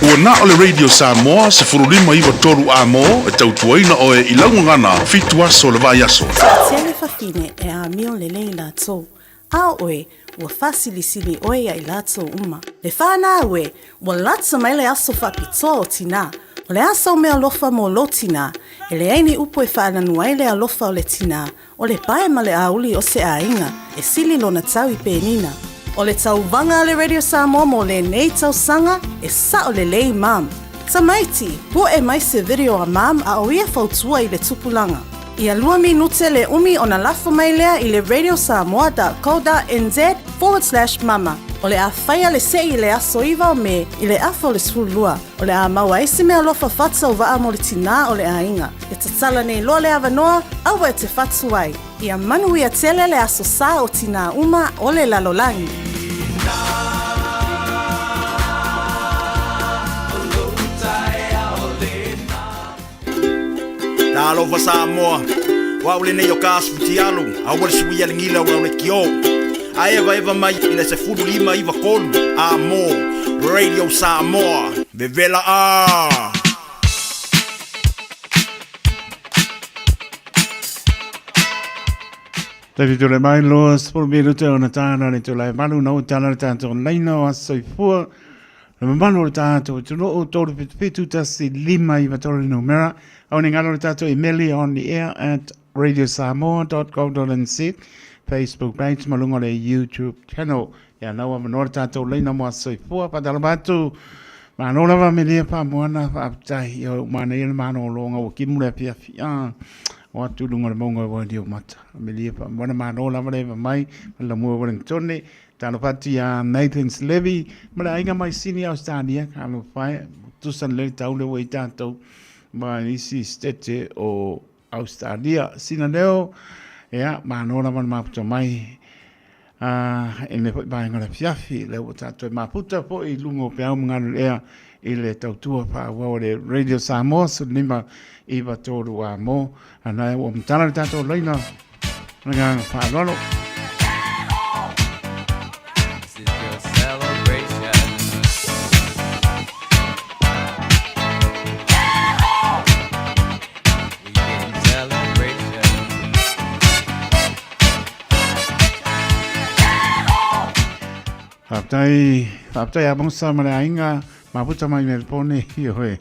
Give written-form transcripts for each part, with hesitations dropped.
Ua na o le Radio Samoa 1593 A mo e tautuaina oe i lau gagana fitu aso o le vaiaso. Tiatele fafine e amio lelei latou, a o oe, ua faasilisili oe ia i latou uma. Le whanau e, ua lata mai le aso faapitoa o tinā. O le a sau meaalofa mo lou tinā, e leai ni upu e faalanu ai le alofa o le tinā, O le pae ma le auli o se aiga e sili lona tau i penina. O le tauvaga a le Radio Samoa mo lenei tausaga e sao lelei mum. Tamaiti, pu'e mai se video a mum a o ia fautua i le tupulaga. Ia lua minute le umi ona lafo mai lea i le radiosamoa.co.nz/mama. O le a faia le se'i i le aso 9 o Me i le afa o le 12. O le a maua ai se meaalofa faatauvaa mo le tinā o le aiga. E tatala nei loa le avanoa, aua e te whatu ai. Ia manuia tele le aso sa o tinā uma o le lalolagi. Talofa Samoa, o au lenei o ka aso futialu, aua le suia le gila ua le kio. A eva eva mai i le 15 93 a mo Radio Samoa. Vevela a! Taimi tole mai loa, sepulu minute ona tāna le tole malu na o tāna le tātou laina o aso soifua. Le mamalu o le tātou atunuu, 377 1 5 9 3 numera. Au ni ngalo le tātou imeli on the air at radiosamoa.co.nz Facebook page ma lunga le YouTube channel. Ia nau a manoa le tātou laina mo aso soifua. Whātala atu. Māno lava me lia whāmoana whaapitai i au mana ia le māno o longa ua kimu le afiafi. Ah, o atu lunga le maunga o dio mata. Me lia whāmoana māno lava le mai, ma la mua Wellingtone. Talo whati a Nathan's Levy, ma le ainga mai sini Australia, ka lo whae, tusan le tau le ua i tātou, ma isi stete o Australia. Sina leo, ia, māno lava le maputa mai, a, e le foi vaenga le fiafi, le ua tātou e maputa foi i lunga o peau mga ea i le tautua whaawau le Radio Samoa, so nima iwa tōru a mō, ana e ua matala le tātou leina, le ngā whaalolo. Faafetai, faafetai a Musa ma le aiga, mafuta mai Melbourne i oe.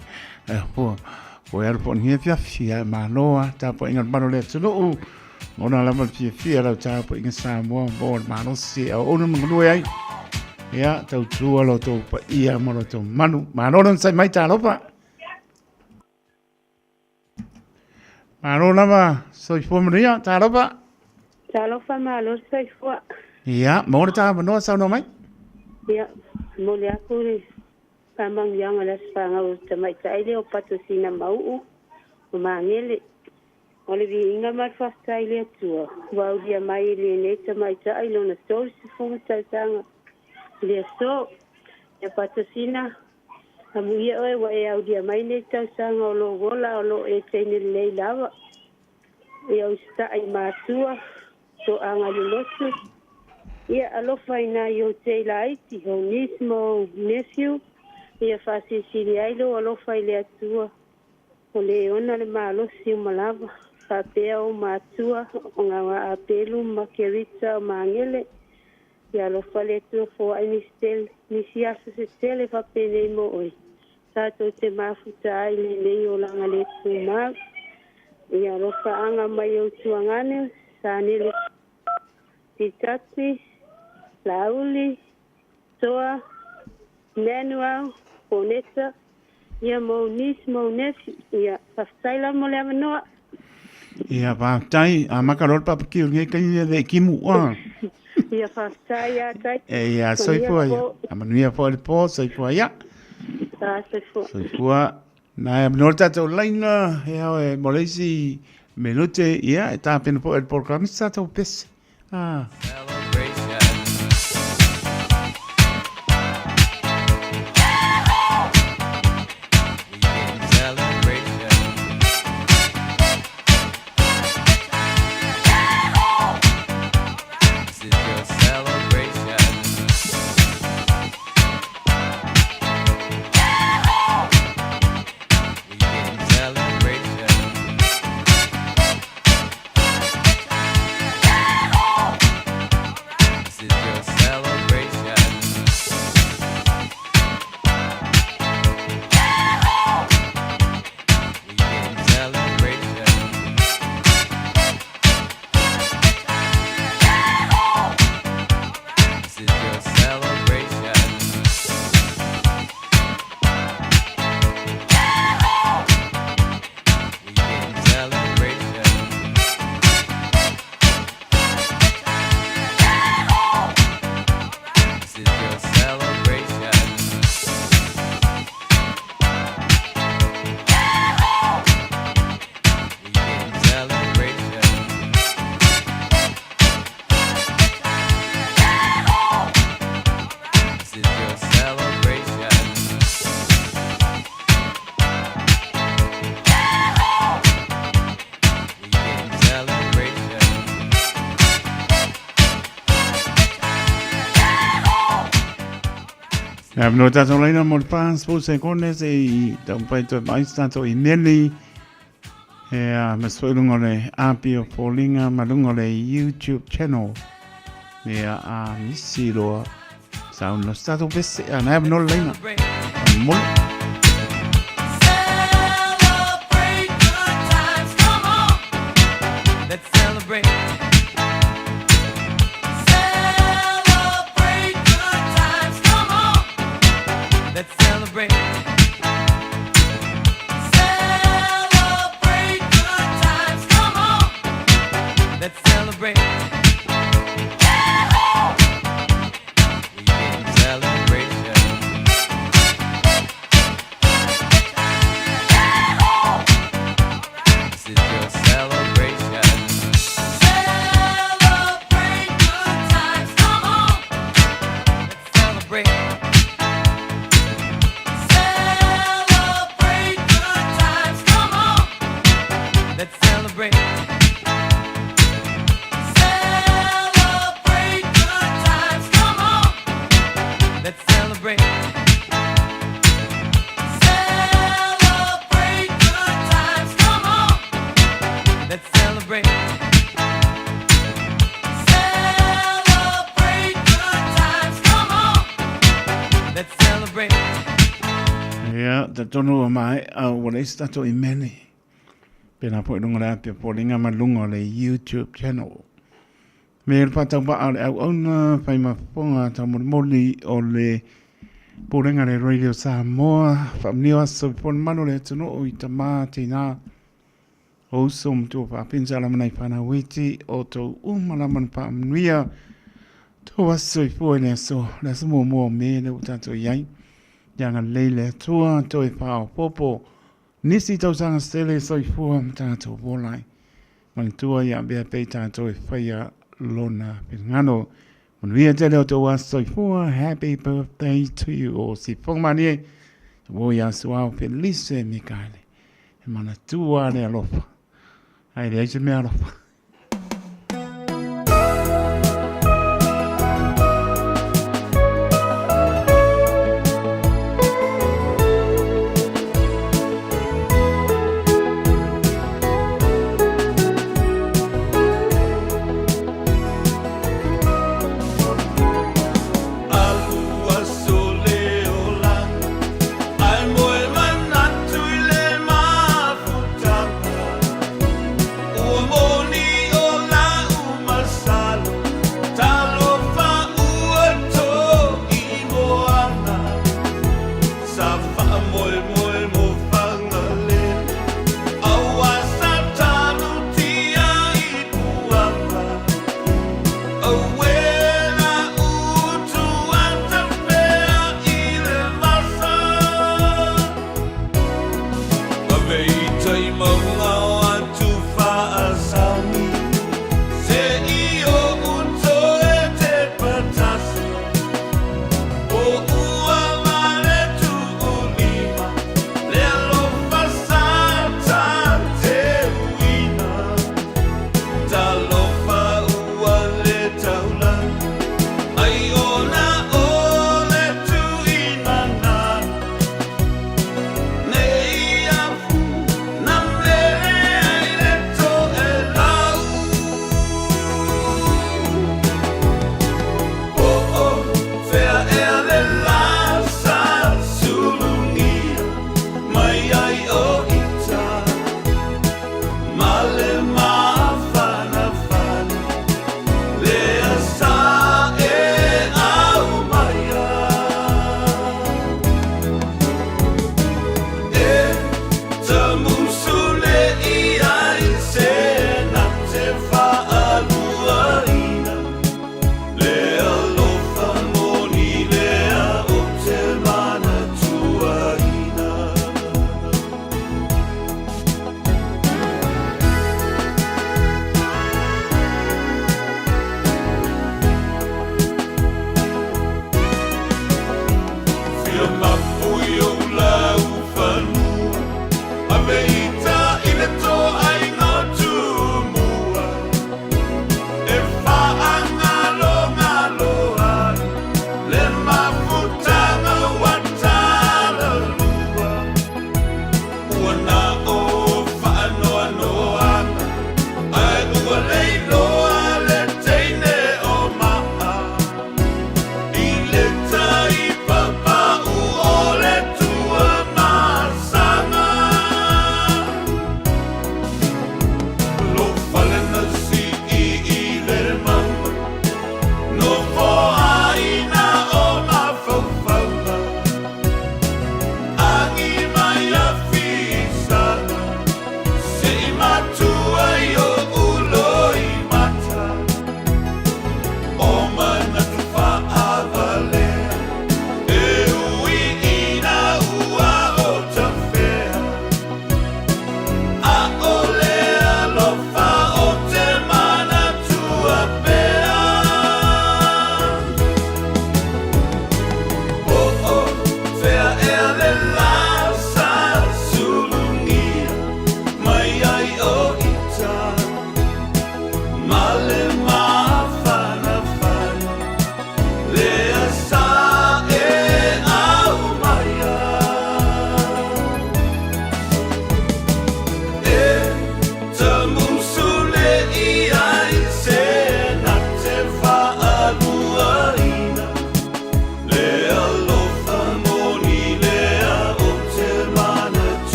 E po, po e alu po ni fiafi, a malo a tapuaiga le malo le atunuu. Ona lava le fiafia lau tapuaiga Samoa mo le malosi a ona magalue ai. Ia, tautua lo tou paia ma lo tou manu. Malo le sai mai talofa. Malo lava, soifua manuia, talofa. Talofa malo soifua. Ia, mo le tāmanoa saunoa mai. Ia, mo le aku le whamangianga le aswhanga o tamaitai le o Patosina Mau'u o Mangele. O le viiga ma le faafetai i le Atua, ua aulia mai e lenei tamaitai lona 30 tausaga i le aso. Ia Patosina, Amuia oe ua e aulia mai nei tausaga o lou ola o lo o e teine lelei lava. Ia usitai i matua, toaga lolotu. Ia alofa i nai ou tei laiti, ou niece ma ou nephew. Ia faasilisili ai lou alofa i le Atua, o le ona le malosi uma lava, faapea ou matua, o Gagaapelu ma Kerita o Magele. Ia alofa le Atua foai nisi tele, nisi aso se tele faapenei mo oe, tatou te mafuta ai lenei olaga le tumau. Ia alofaaga mai ou tuagane, Sanele Titati, Laauli, Toa, Manuel, Poneta, ia ma ou niece ma ou nephew. Ia, faafetai lava mo le avanoa. Ia, faafetai. A maka loa le papaki o lenei taimi e le i kimu. Ah. Ia, faafetai ia tai. E ia, soifua ia. A manuia foi le pō, soifua ia. Ah, soifua. Soifua. Nā e no le tātou laina, e au e mo le isi minute, ia, e tāpena po e le programe, se tātou pese. Ah. Le avanoa tatou laina mo le 40 sekone se i taumafai toe vaai se tatou imeli e ma se foi luga o le api o foliga ma luga o le YouTube channel ia a misi loa sauna se tatou pese a na avanoa le laina mole. Celebrate good times, come on. Let's celebrate. Celebrate good times, come on. Let's celebrate. Celebrate good times, come on. Let's celebrate. Weekend celebration. This is your celebration. Celebrate good times, come on. Let's celebrate. Celebrate good times, come on. Let's celebrate. Celebrate good times, come on. Let's celebrate. Celebrate good times, come on. Let's celebrate. Celebrate good times, come on. Let's celebrate. Ia, talitonu ua maea ua leai se tatou imeli. Pēlā foi i luga o le api o foliga ma luga o le YouTube channel. Me le faatauvaa o le auauna fai ma fofoga taumolimoli o le Pulega le Radio Samoa, faamanuia aso i malu o le atunuu i tamā tinā o uso ma tua faafina sa lama nai whanau iti o tou uma lama na faamanuia tou aso soifua i le aso le aso muamua o Me lea ua tatou i ai. Ia agalelei le Atua toe faaopoopo nisi tausaga sele soifua ma tatou ola ai. Manatua ia avea pea i tatou e faia lona finagalo. Manuia tele o tou aso soifua. Happy birthday to you o Sifoga Malie. Ua ia Suao Felice Mikaele. E manatua le alofa. Ae leai se mea alofa.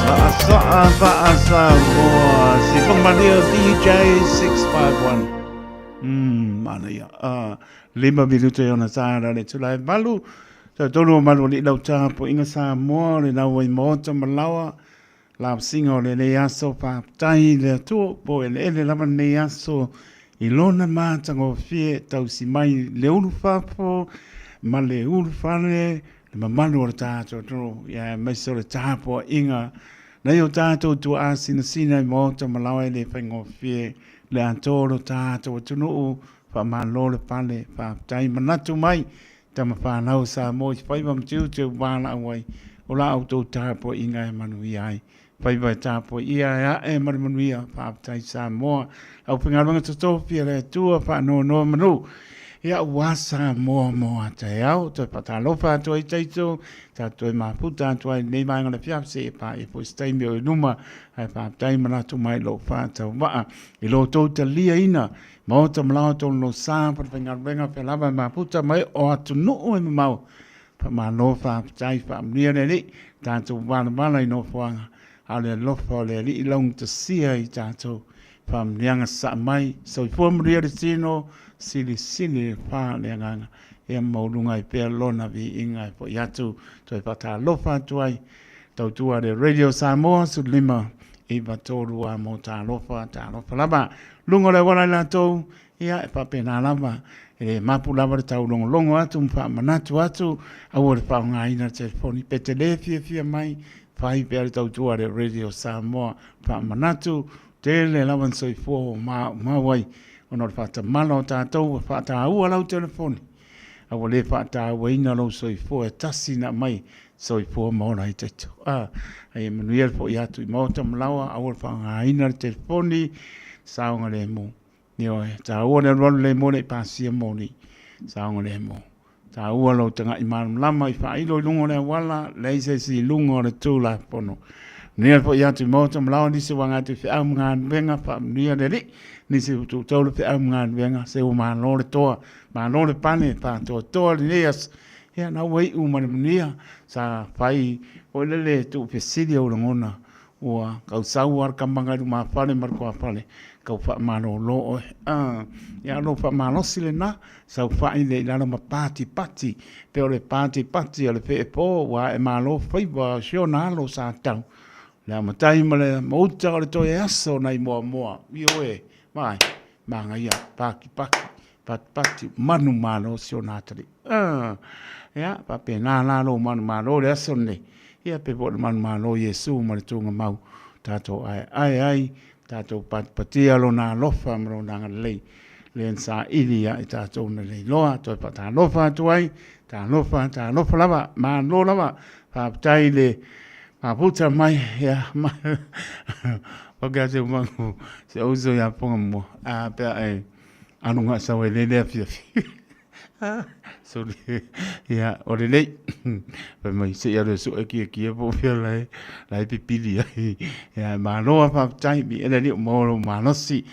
Faasaa faasamoa Sifonga Malia DJ 651. Manaia. 5 minuta i ona tāra le tula e malu. Tau tolu o malu o li lau tāpo inga Samoa o le lau ai maota malawa. Lausiga o lenei aso, faafetai i le Atua po o eleele lava lenei aso i lona matagofie tausi mai le ulu fafo ma le ulu fale, le mamalu o le tatou atunuu, ia aemaise o le tapuaiga nai o tatou tuaa sinasina i maota ma laoa e le faigofie le atoa o lo tatou atunuu. Faamalo le pale, faafetai manatu mai tama fanau o Samoa i faiva ma tiute ua valaau ai o la outou tapuaiga e manuia ai. Faiva e tapuaia e ae ma le manuia, faafetai Samoa. Aufaigaluega totofi a le Atua faanoanoa manu. Ia ua Samoa mo a taeao, toe faatalofa atu ai taito, tatou toe mafuta atu ai lenei vaega o le afiafi seia paia foi se taimi o i luma, ae faafetai manatu mai lou faatauvaa i lo outou taliaina Maota ma laoa tolu lo sa falefaigaluega pea lava e mafuta mai o atunuu e mamao. Faamalo faafetai faamanuia le Alii tatou valavala i nofoaga a o le alofa o le Alii laugatasia i tatou. Faamanuiaga sasaa mai, soifua manuia le tino, silisili le fa le agaga, ia maualuga ai pea Lona viiga e foi atu. Toe faatalofa atu ai, tautua le Radio Samoa 15 93 a mo talofa, talofa lava. Luga o le auala i latou, ia e faapena lava, e le mapu lava le taulogologo atu ma faamanatu atu, aua le faaaogaina le telefoni, pe te le fiafia mai, fai pea le tautua a le Radio Samoa, faamanatu, tele lava ni soifua ua maumau ai ona o le faatamala o tatou ua faataua lau telefoni, a ua le faatauaina lou soifua e tasi na aumai soifua ma ola ai taito. A, ai e manuia le foi atu i maota ma laoa, aua le faaaogaina le telefoni, saogalemu. Ioe, taua le alualu le mo le i pasia moli, saogalemu. Taua lou tagai malamalama i faailo i luga o le auala, leai se isi i luga o le Tulafono. Manuia le foi atu i maota ma laoa nisi ua agai atu i feau ma galuega, faamanuia le Alii. Nisi ua tuutau le feau ma galuega, se ua malo le toa, malo le pane, faatoatoa lenei aso. Ia, na ua iu ma le manuia, sa fai foi lele tuufesili ou lagona Ua kausau lava le kamaga i lumafale ma le tuafale, tau faamalolo oe. Ah, ia lou faamalosi lena, saofai lea i lalo ma patipati, pei o le patipati o le feepo ua ae malo faiva o si ona alo sa tau. Le matai ma le mauta o le toe aso nai Moamoa, ioe, vaai, manaia, patipati, patipati, manumalo si ona atalii. Ah, ia, faapena la lou manumalo i le aso lenei. Ia, pe po o le manumalo o Iesu ma le tuugamau, tatou aeae ai, tatou patipatia Lona alofa ma Lona agalelei, lea na saili ia i tatou na le iloa. Toe faatalofa atu ai, talofa, talofa lava, malo lava, faafetai i le mafuta mai, ia, ma, ok, se umagu, se uso ia ponga mua, a, pea e, alu gaasau ai le le afiafi. Soli, ia, o lelei. Fai mai, se i alu e sue kiekie po o fea la e, la e pipili ai. Ia, malo lava faafetai, mi ele alii o maua lou malosi.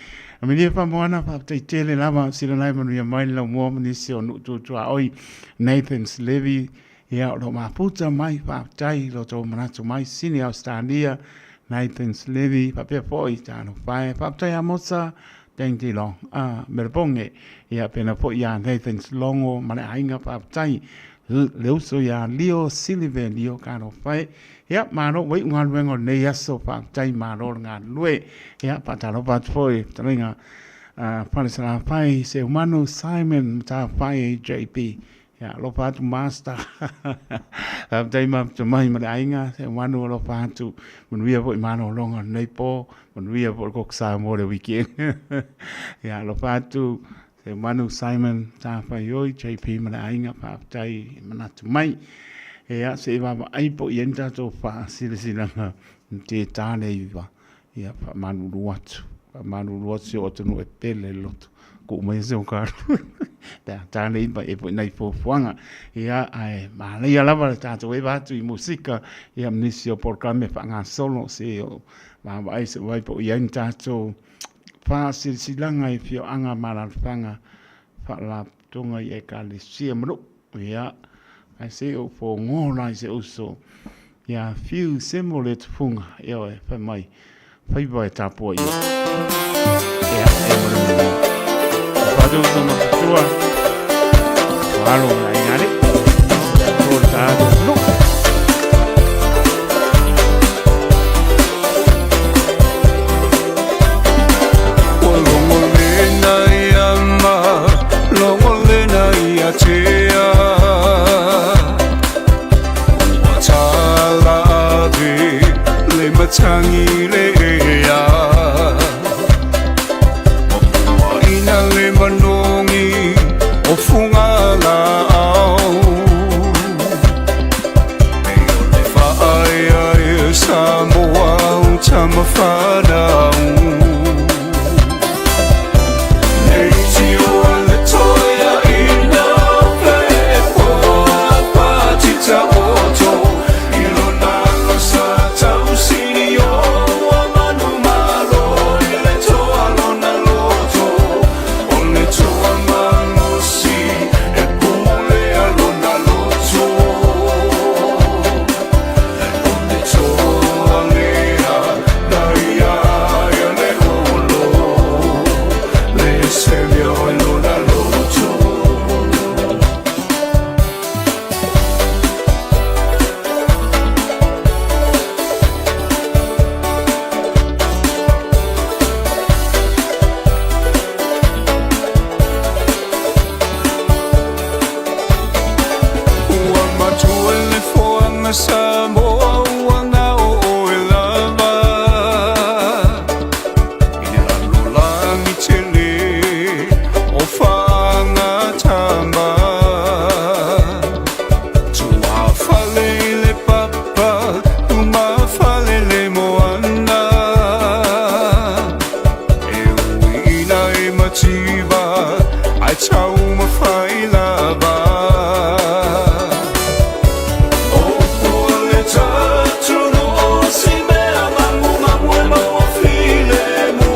Amelia Faamoana, faafetai tele lava, sila la e manuia mai le laumua ma nisi o nuu tuatuaoi, Nathan's Levy, ia, o lo o mafuta mai, faafetai lo outou manatu mai, Sydney, Australia, Nathan's Levy, faapea foi, talofa e, faafetai Amosa, Thank you long. Ah, Melbourne. Ia pena foi ia Nathan Longo ma le aiga faafetai. Le uso ia Leo Silver Leo karo whai. Ia malo wai galuega o lenei aso faafetai malo le galulue. Ia faatalofa atu foi fetalaiga Fale Salafai Seumanu Simon Matafai JP. Ia alofa atu Master. Faafetai mafuta mai ma le aiga, Seumanu alofa atu. Manuia foi malologa o lenei po, manuia foi le koko Samoa le weekend. Ia alofa atu Seumanu Simon Tafaioi JP ma le aiga, faafetai manatu mai. Ia se i vaavaai po o i ai ni tatou faasilasilaga te tā le iva. Ia, faamalulu atu, faamalulu atu si ou atunuu e pele le loto. Kuu mai se okalu. Pe a tā le iva e foi nai fuafuaga. Ia, ae manaia lava le tatou eva atu i musika, ia ma nisi o polokalame faagasolo se o vaavaai se i vaai po o i ai ni tatou faasilasilaga i afioaga ma alaalafaga faalapotopotoga i Ekalesia ma nuu. Ia, ae se i ou fogo la i se uso ia Fiu Semo le tufunga, ioe, fai mai, faiva e tapuai ia. Ia, e mo le manuia. Whātu uso ma kutua, whalo ma la ingare, tō le tātou tunu. mativa ae taumafai lava. O upu a le atunuu o si mea magumagu e maua filemu.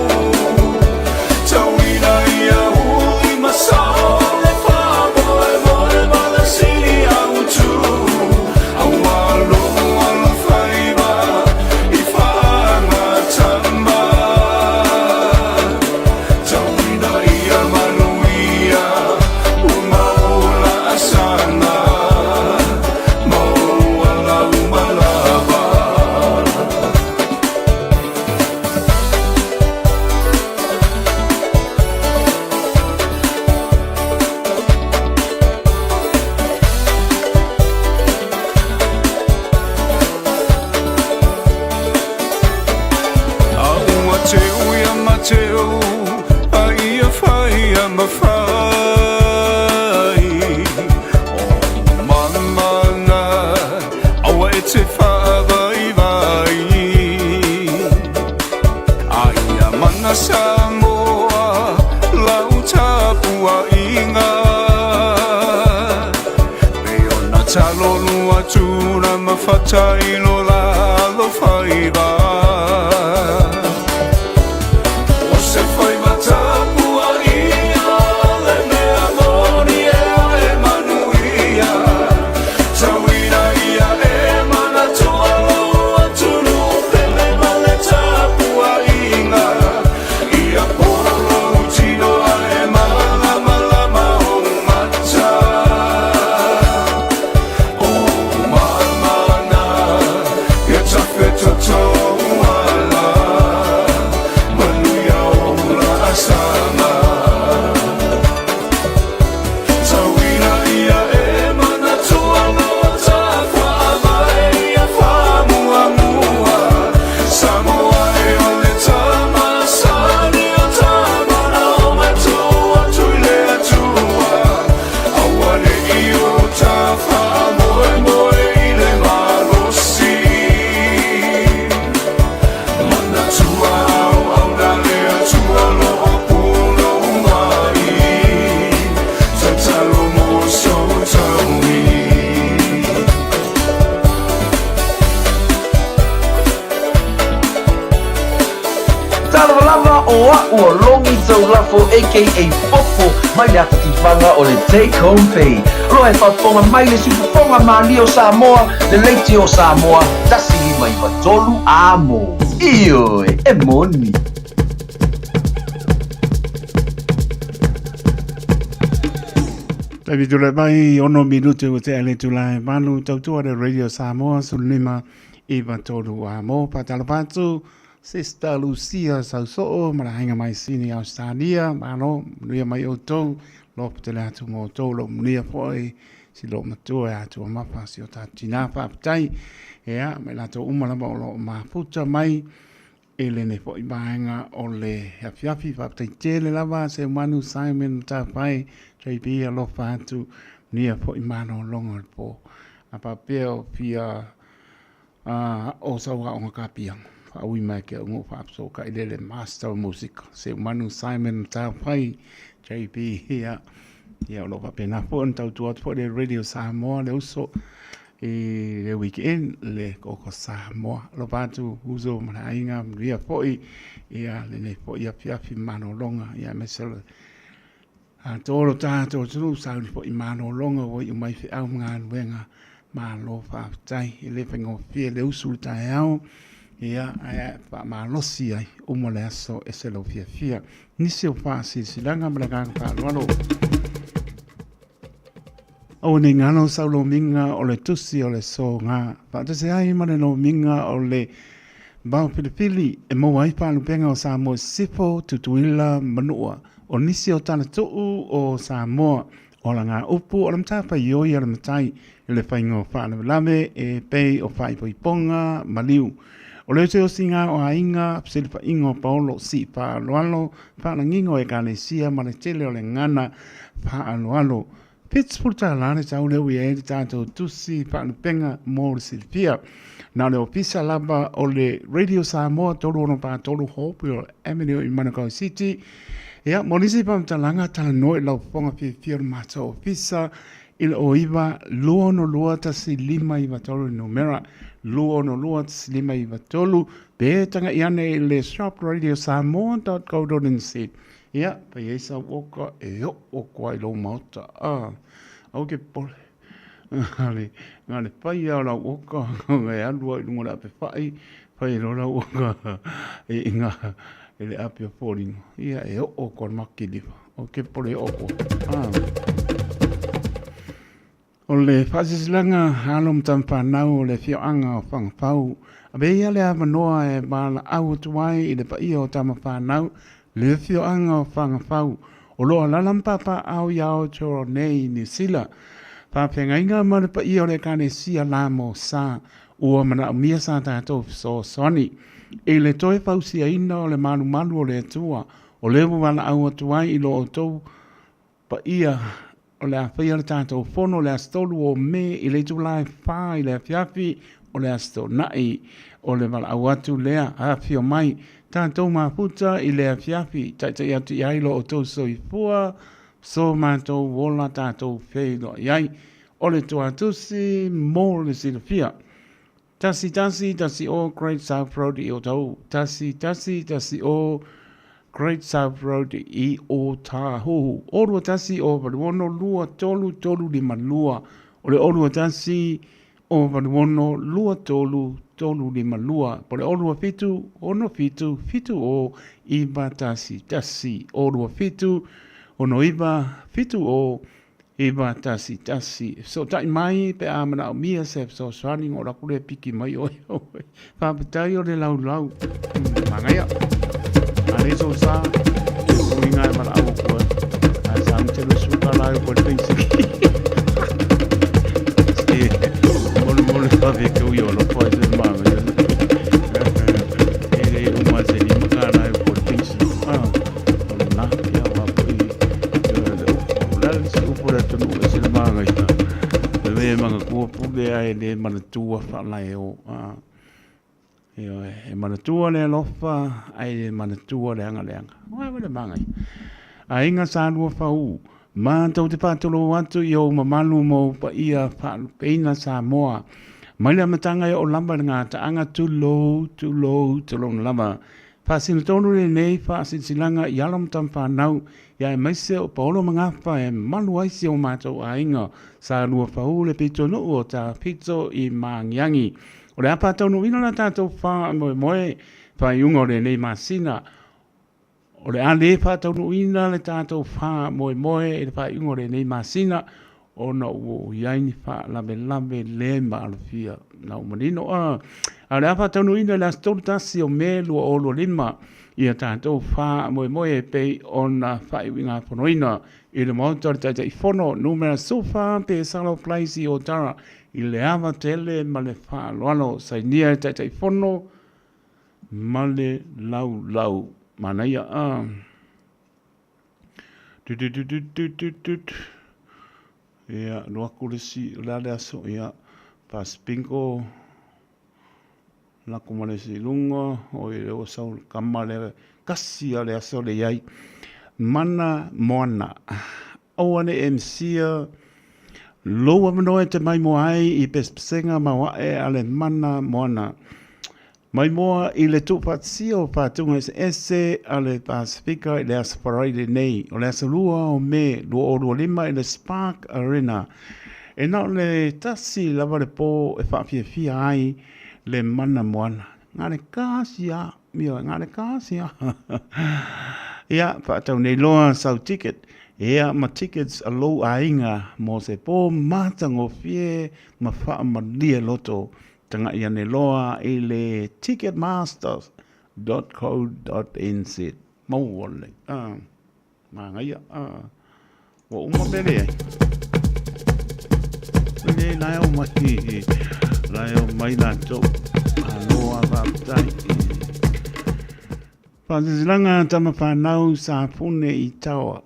Tauina ia uli ma sao le faamoemoe ma le sili autu. Aua lou alofaiva i faagatama. Tauina ia manuia ua mau laasaga ma ou ala uma lava. A ua teu ia Mateo a ia fai ia mafai. O mamana aua e te faavaivai. A ia mana Samoa lau tapuaiga. Pei ona talolu atu na mafata i lo la alofaiva. O se faiva tapuaia le mea moni e ae manuia. Tauina ia e manatua lou atunuu pele ma le tapuaiga. Ia polo lou tino ae malamalama ou mata. O mamana ia tafetoto ala manuia o laasaga. Tauina ia e manatua lo tafaavae ia faamuamua. Samoa e o le tama sani o tama na o matua atu i le Atua. Aua ne i o ta faamoemoe i le malosi. Manatua auauna le Atua lo o pulou mai. Tatalo mo sou taui. Talofa lava o a'u o Logi Taulafo aka Popo mai le ata tifaga o le Take Home Pay. Aloha e faafofoga mai le siufofoga malie o Samoa, le leitio o Samoa, 1 5 9 3 amo. Ioe, e moni. Taimi tulai mai, 6 minute ua tea le itula e 8, tautua le Radio Samoa 15 93 amo. Faatalofa atu Sister Lucia Sausoo ma le aiga mai Sini Australia. Malo, manuia mai outou, lopo tele atu mo outou, lou manuia foi si lou matua e atua mafa si o tatou tinā. Faafetai ia ma i latou uma lava o loo mafuta mai i lenei foi vaega o le afiafi. Faafetai tele lava Seumanu Simon Matafai JB, alofa atu, manuia foi malologa o le po. A faapea o fia o sau aoga kapia, faaui mai ke au faafesootai le le Master of Music Seumanu Simon Matafai JB. Ia ia o lo faapena foi ona tautua atu foi le Radio Samoa le uso i le weekend le Koko Samoa. Alofa atu uso ma le aiga, manuia foi ia lenei foi afiafi malologa ia aemaise o le atoa lo tatou atunuu sauni foi malologa ua iu mai feau ma galuega. Malo faafetai, e le faigofie le usu i le taeao ia ae faamalosi ai uma le aso e se lou fiafia. Nisi o faasilasilaga ma le agaga faaaloalo. Aua nei galo sau lomiga o le tusi o le soga faatasi ai ma le lomiga o le vao filifili e maua ai faalupega o Samoa i Sisifo, Tutuila, Manua. O nisi o talatuu o Samoa, o ala upu o le matafaioi a le matai i le faiga o faalavelave e pei o faaipoipoga maliu. O le osiosiga o aiga, fesilafaiga o paolo sii faaaloalo, faalagiga o ekalesia ma le tele o le gagana faaaloalo. $70 le tau lea ua i ai le tatou tusi faalupega mo le silafia. Na o le ofisa lava o le Radio Samoa, 3643 Hopewell Avenue i Manukau City. Ia, mo nisi faamatalaga, talanoa i lau fofoga fiafia o le matou ofisa i le 09 262 1593 le numera 262 1593 pe tagai ane i le shopradiosamoa.co.nz. Ia, fai ai sau oka e oo atu ai i lou maota. Ah, aua ke popole. Na o le fai lava o lau oka e alu lava i luga o le ape fai, fai loa lau oka i ina i le ape o foliga, ia e oo atu lava i le makiliva. Ou te popole e oo atu. Ah. O le faasilasilaga a alo ma tamafanau o le afioaga o Fagafau, avea ia le avanoa e valaau atu ai i le paia o tamafanau le afioaga o Fagafau o lo o alaala ma papaaao i Aotearoa nei i Niu Sila. Faafeagaiga ma le paia o le Ekalesia La Mo Sa ua manaomia sa tatou fesoasoani i le toe fausiaina o le malumalu o le Atua o lea ua valaau atu ai i lo outou paia o le a faia le tatou fono i le aso 3 o Me i le itula e 4 i le afiafi o le Aso Toonai. O le valaau atu lea, afifio mai tatou mafuta i le afiafi, taitai atu i ai lo outou soifua, so matou ola tatou feiloai ai. O le Tuatusi mo le silafia. 1110 Great South Road i Otahuhu, 1110 Great South Road i Ōtāhuhu, 0 21 0 86 2 3 3 5 2, o le 0 21 0 86 2 3 3 5 2, po o le 0 2 7 6 7 0 9 1 1, 0 2 7 6 9 7 0 911. Fesootai mai pe a manaomia se fesoasoani ona ou alu atu lea e piki mai oe. Faafetai o le laulau. Manaia. A le so sa, uiga e valaau atu ai. Ae sa mte le suka la e ko le peisiki. Se, mole mole fa ve ke ui o lo fa se manaia. E le uma se lima ka la e ko le peisiki. Ah. O lena, ia ua foi, o le a le isi upu a le atunuu e ese le manaia. E le manatua pule ae le manatua faalaeo. Ioe, e manatua le alofa ae le manatua le agaleaga. Ua le manaia. Aiga Sa Luafaū, matou te faatulou atu i ou mamalu ma ou paia faalupeina Samoa. Mai le amataga e oo lava i le gataaga, tulou, tulou, tulouna lava. Faasino tonu lenei faasilasilaga i alo ma tamafanau, ia aemaise o paolo ma gafa e malu ai si o matou aiga Sa Luafaū le pitonuu o Tafito i Magiagi. O le a faataunuuina la tatou faamoemoe faaiuga o lenei masina. O le a le faataunuuina le tatou faamoemoe i le faaiuga o lenei masina ona ua oo i ai ni faalavelave le maalofia. Na ua manino a. A o le a faataunuuina i le aso 31 o Me 2025 ia tatou faamoemoe e pei ona faaiuigafonoina i le Maota o le Taitaifono Numera 14 Pesalo Place i Otara i le ava tele ma le faaaloalo. Sainia e Taitaifono ma le laulau. Manaia a. Tut tut tut tut tut tut. Ia, alu atu le isi, o le a le aso, ia, Pasipingo, lako ma le isi i luga, oi, lea ua sau le kama lea, tasi lava le aso lea e i ai. Mana Moana, aua ne i e misia lou avanoa e te maimoa ai i pesepesega maoae a le Mana Moana. Maimoa i le tuufaatasia o faatuga eseese a le Pasefika i le Aso Faraile nei, o le aso 2 o Me 2025 i le Spark Arena. E na o le tasi lava le pō e faafiafia ai le mana moana. Na le kasi a, ioe, na le kasi a. Ia, faatau nei loa sau ticket, ia ma tickets a lou aiga mo se pō matagofie ma faamalie loto. Tagai ane loa i le ticketmaster.co.nz. Maua lelei. Ah, manaia. Ah, ua uma pe leai. Le, la e o mai, la e o mai latou. Malo a faafetai. Faasilasilaga tama whanau Safune i Taoa.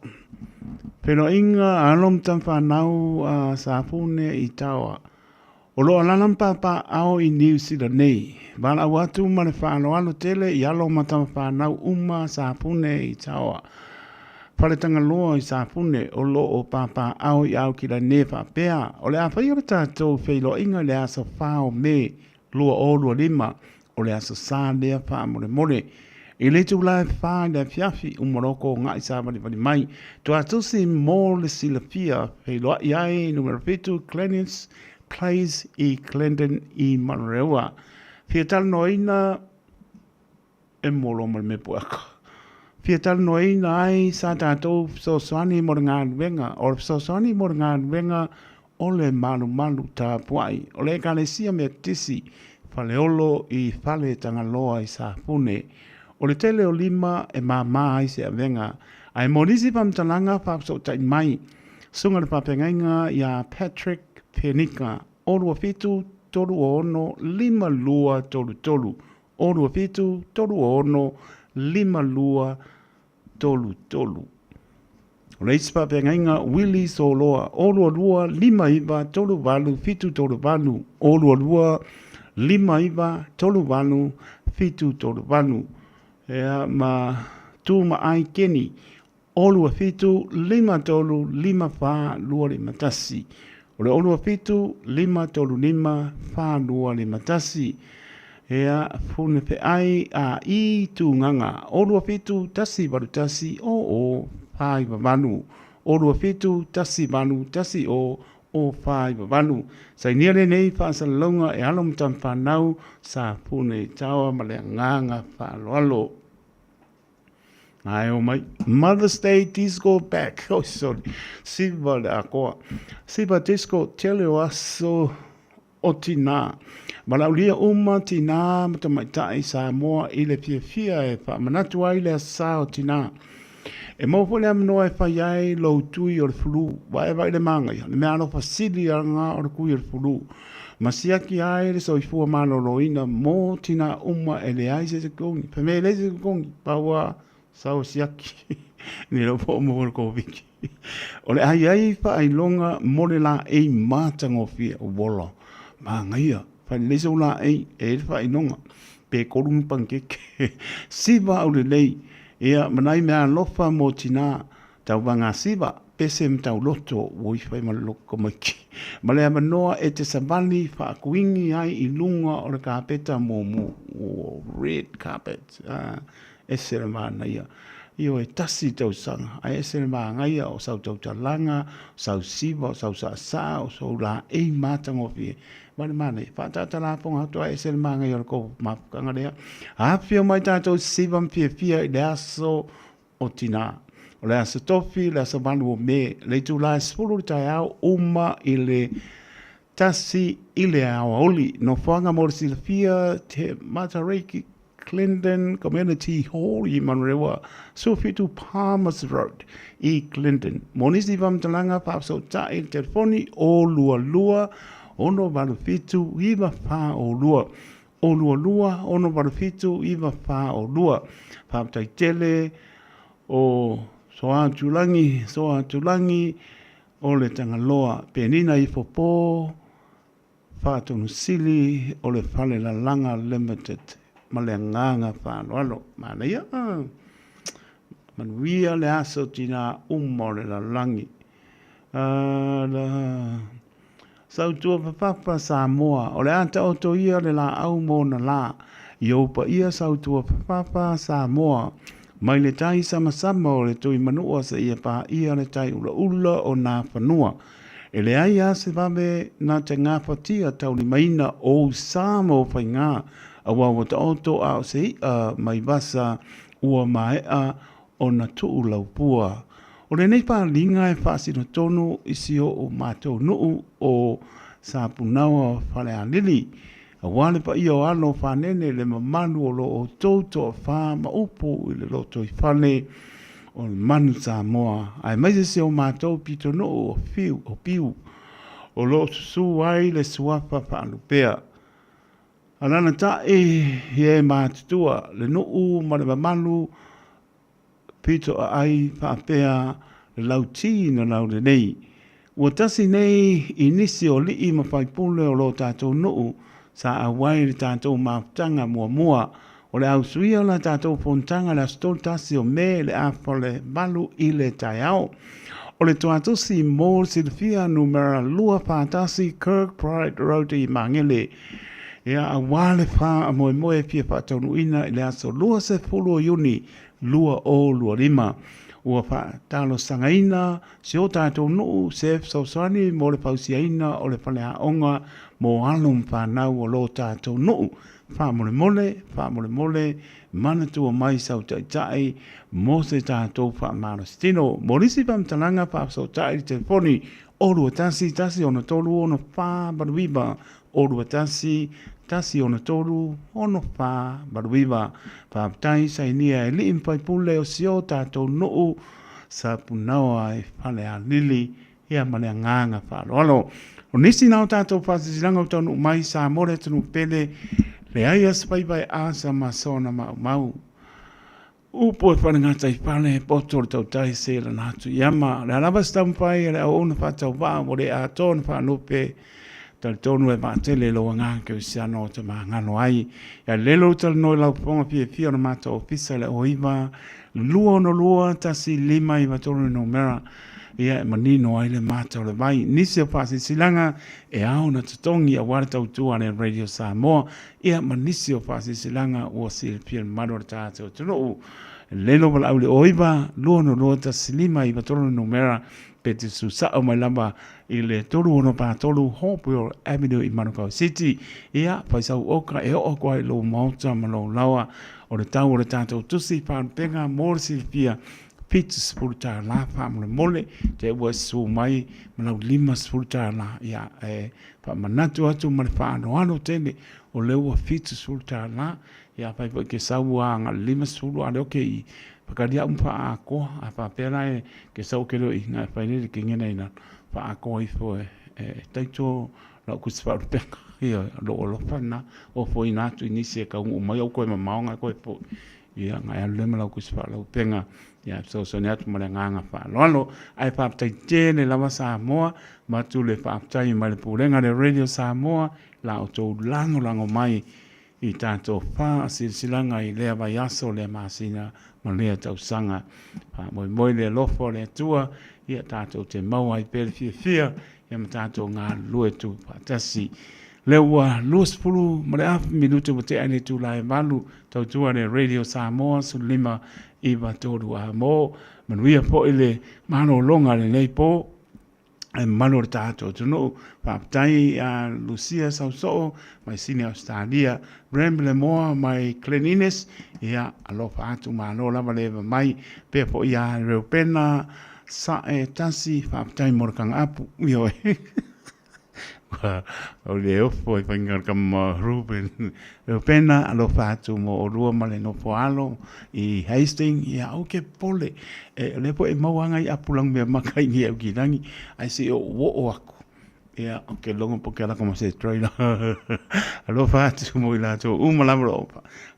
Feiloaiga alo ma tama whanau a Safune i Taoa. O lo o alaala ma papaaao i Niu Sila nei. Valaau atu ma le faaaloalo tele i alo ma tama fanau uma Safune i Taoa. Faletagaloa i Safune o lo o papaaao i Aukilane faapea, O le a faia le tatou feiloaiga i le aso 4 o Me 2025, o le Aso Sa lea faamolemole. I le itula e 4 i le afiafi, uma loa koga'i savalivali mai. Tuatusi mo le silafia, feiloai ai numera 7 Glenis Place i Glendon i Manurewa. Fia talanoaina e molo ma le mea pueaka. Fia talanoaina ai sa tatou fesoasoani mo le galuega, o le fesoasoani mo le galuega o le malumalu tapuai o le Ekalesia Metotisi Faleolo i Fale Tagaloa i Safune. O le tele o lima e māmā ai se avega, ae mo nisi faamatalaga faafesootai mai, Susuga i le Faafeagaiga ia Patrick Penika, 27 36 52 33, 27 36 52 33. O le isi faafeagaiga Willie Soloa, 022 59 38 738, 022 59 38 738. Ea ma Tumaai Keni, 027 53 54 251. O le 027 535 4251. Ea Funefeai a i Tūgaga, 027 181 00 48, 027 181 00 48. Sainia lenei faasalalauga e alo ma tamafanau sa Pune Taoa ma le agaga faaaloalo. Ae o mai. Mother's Day Disco back. Oh, sorry. Siva le akoa. Siva Disco tele o aso o tinā. Valaaulia uma tinā ma tamaitai Samoa i le fiafia e faamanatu ai le asa o tinā. E maua foi le avanoa e fai ai lou tui o le fulu. Vaevae i le māgaia, le mea alofa sili aga o le kui o le fulu. Ma siaki ai le soifua maloloina mō tinā uma e leai se totogi. Fai mai e leai se totogi, pau a sau e siaki. Nei lava po o maua le Koviti. O le a i ai faailoga mo le laei matagofie. Uola, māgaia, fai lelei sou laei, e i ai le faailoga. Pe kolu ni panikeke. Siva aulelei, ia, ma nai mea alofa mo tinā. Tauvaga siva, pese ma tauloto, ua ifo ai ma le loto tamaiti. Ma le avanoa e te savali faakuini ai i luga o le kapeta mumu, red carpet, ah, ese le manaia. Ioe, tasi tausaga, ae ese le manaia o sau tautalaga, o sau siva, o sau saasaa, o sou laei matagofie. Ma le manaia, faataatalafoga atu ae ese le manaia o le tou mafutaga lea. Afifio mai tatou siva ma fiafia i le aso o Tinā. O le Aso Tofi, le aso 8 o Me, le itula e 10 i le taeao, uma i le 1 i le aoauli. Nofoaga mo le silafia, Te Matariki Glendon Community Hall i Manurewa, 17 Palmers Road i Glendon. Mo nisi faamatalaga, faafesootai i le telefoni 022 687 9402. 022 687 9402. Faafetai tele o Soatulangi, Soatulangi o le Tagaloa, Penina Ifo Po, Faatonu Sili o le Falelalaga Limited ma le agaga faaaloalo. Manaia. Manuia le aso tinā uma o le lalolagi. Uh, Sautua papapa Samoa, o le a taoto ia le laau ma ona lā. I ou paia sautua papapa Samoa, mai le tai samasama o le Tuimanua seia paia le tai ulaula o Nafanua. E leai lava se vave na te gafatia taulimaina ou sa ma ou faigā, aua ua taoto a o se iʻa mai vasa ua maea ona tuu laupua. O lenei pāliga e faasino tonu i si o matou nuu o Sapunaoa Falealili, aua le paia o alo o Fanene, le mamalu o lo outou toafa ma upu i le lotoifale o le Manu Samoa, aemaise si o matou pitonuu o Fiu, o Piu, o lo o susū ai le suafa faalupea. Alalatai i e matutua, le nuu ma le mamalu pito aai faapea le lauti na laulelei. Ua tasi nei i nisi o alii ma faipule o lo tatou nuu sa auai i le tatou mafutaga muamua. O le a usuia la tatou fonotaga i le aso 31 o Me i le afa o le 8 i le taeao. O le Toatosi mo le silafia numera 241 Kirkbride Road i Magele. Ia, aua le faamoemoe e fia faataunuuina i le aso 20 o Iuni 2025. Ua faatalosagaina si o tatou nuu se fesoasoani mo le fausiaina o le faleaoga mo alo ma fanau o lo tatou nuu. Faamolemole, faamolemole, manatua mai sau taitai mo se tatou faamalositino. Mo nisi faamatalaga faafesootai i le telefoni o 21 163 6489, o 21 163 6489. Faafetai sainia e alii ma faipule o si o tatou nuu Sapunaoa i Falealili ia ma le agaga faaaloalo. O nisi na o tatou faasilasilaga ua taunuu mai i Samoa le atunuu pele, leai lava se faiva e asa ma sona maumau. Upu e falegataifale, e poto le tautai se lana atu i ama. O le a lava se taumafai a le auauna faatauvaa ua le atoa ona faalupe, talitonu e vaatele i lou agaga kerisiano o te magalo ai. Ia lele ou talanoa i lau fofoga fiafia o le matou ofisa i le 09 262 1593 le numera ia e manino ai le mata o le vai. Nisi o faasilasilaga e ao ona totogi aua le tautua a le Radio Samoa ia ma nisi o faasilasilaga ua silafia e le mamalu o le tatou atunuu. Lelo valaau i le 09 262 1593 le numera pe te susao mai lava i le 3643 Hopewell Avenue i Manukau City. Ia, fai sau oka e oo atu ai i lou maota ma lou laoa. O le tau o le tatou tusi faalupega mo le silafia, $70 faamolemole, te ua susu mai ma lau $50. Ia, e faamanatu atu ma le faaaloalo tele, o lea ua $70. Ia, afai foi e te sau lava na o le 50, a o lea ou te i Whakaaria au ma whaakoa, a whapea la e ke sau ke reo i ngā whai rere ke ngena ina whaakoa ifo e, e taito lau kusi whaarupeka ia lo alofa na o fo ina atu i nisi e kaungu mai au koe mamao ngā koe fo ia ngā alu lema lau kusi whaaraupenga ia fesoasoani atu ma le agaga faaaloalo ae faafetai tele lava Samoa ma atu le faafetai mai le Pulega le Radio Samoa la outou lagolago mai i tatou faasilasilaga i lea vaiaso, lea masina ma lea tausaga. Faamoemoe i le alofa o le Atua, ia tatou te maua ai pea le fiafia ia ma tatou galulue tuufaatasi. Lea ua 20 ma le afa minute ua tea i le itula e 8, tautua le Radio Samoa 15 9 3 a mo. Manuia foi le malologa i lenei po. E mamalu o le tatou atunuu. Faafetai ia Lucia Sausoo mai Sini Ausetalia, Rem Lemoa mai Glen Innes, ia alofa atu malo lava le eva mai, pea foi ia Reupena Sae Tasi, faafetai mo le kagaapu. Ioe. O le ofo e whainga ka ma Ruben. Reupena, alofa atu mo olua ma le nofo alo i Hastings, ia au ke pole. E o lea foi e maua ngai apu lang mea maka i ni au ki rangi, ai se o o aku. Ia, o ke longo po ke alaka ma se trailer. Alofa atu mo i latou uma lava o lo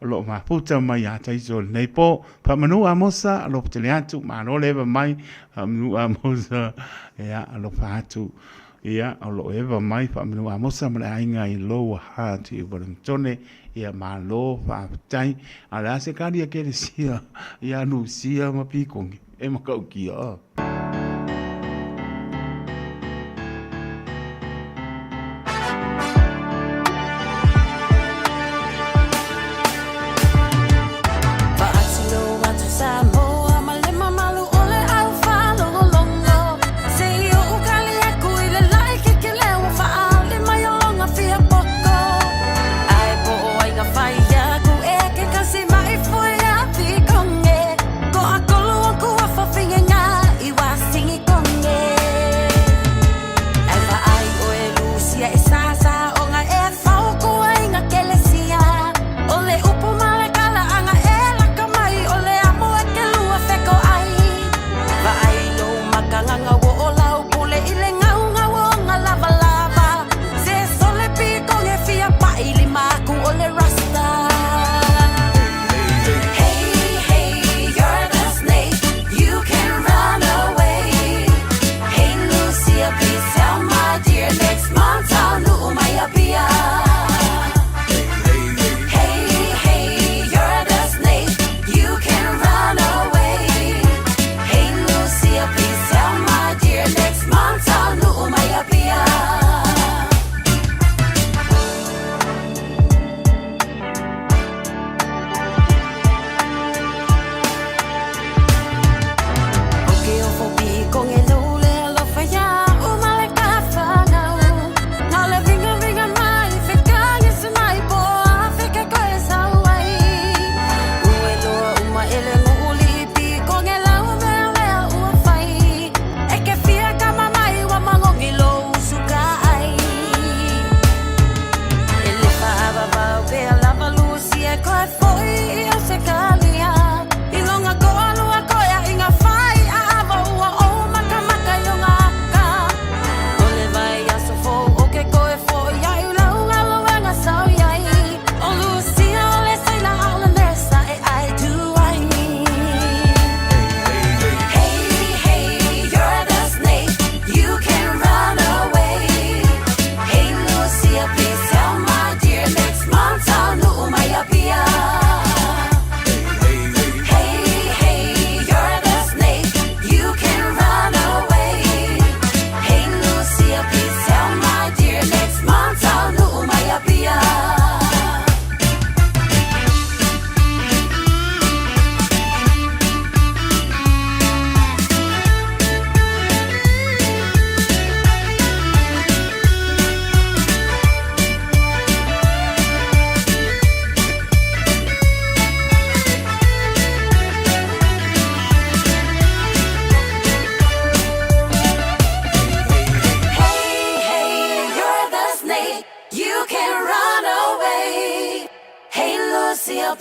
o lo o mafuta mai ia Taiso i lenei po. Faamanu Amosa, alofa tele atu, malo le eva mai, faamanu Amosa, ia, alofa atu. Ia, o lo o eva mai Faamanu Amosa ma le aiga i Lower Hutt i Wellingtone. Ia, malo faafetai. A o le a se kali a Kelesia ia Lusia ma Pikonge? E makaukia. Oh.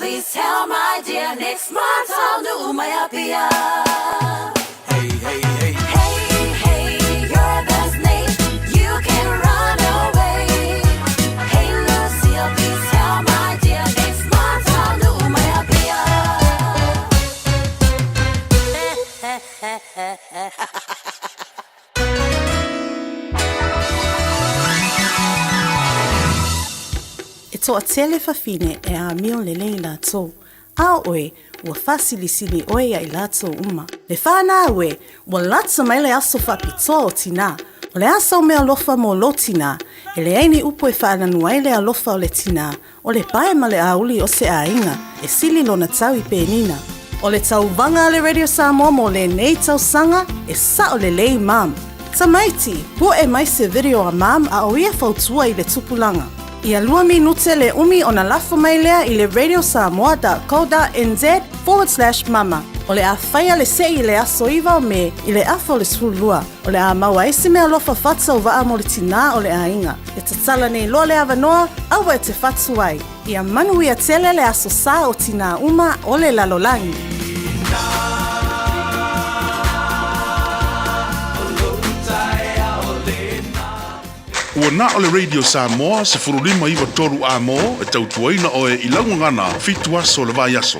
please tell my dear next month taunuu mai Apia. Hey, hey, hey. Hey, hey, you're the snake. You can run away. Hey, Lucille, please tell my dear next month taunuu mai Apia. E toatele fafine e amio lelei latou. A o oe, ua faasilisili oe ia i latou uma. Le fanau e, ua lata mai le aso faapitoa o tinā. O le a sau meaalofa mo lou tinā? E leai ni upu e faalanu ai le alofa o le tinā, o le pae ma le auli o se aiga, e sili lona tau i penina. O le tauvaga a le Radio Samoa mo lenei tausaga, e sao lelei mum. Tamaiti, pu'e mai se video a mum a o ia fautua i le tupulaga. Ia lua minute le umi ona lafo mai lea i le radiosamoa.co.nz/mama. O le a faia le se'i i le aso 9 o Me i le afa o le 12. O le a maua ai se meaalofa faatauvaa mo le tinā o le aiga. E tatala nei loa le avanoa, aua e te fatu ai. Ia manuia tele le Aso Sa o Tinā Uma o le Lalolagi. Ua na o le Radio Samoa 1593 A-mo e tautuaina oe i lau gagana fitu aso o le vaiaso.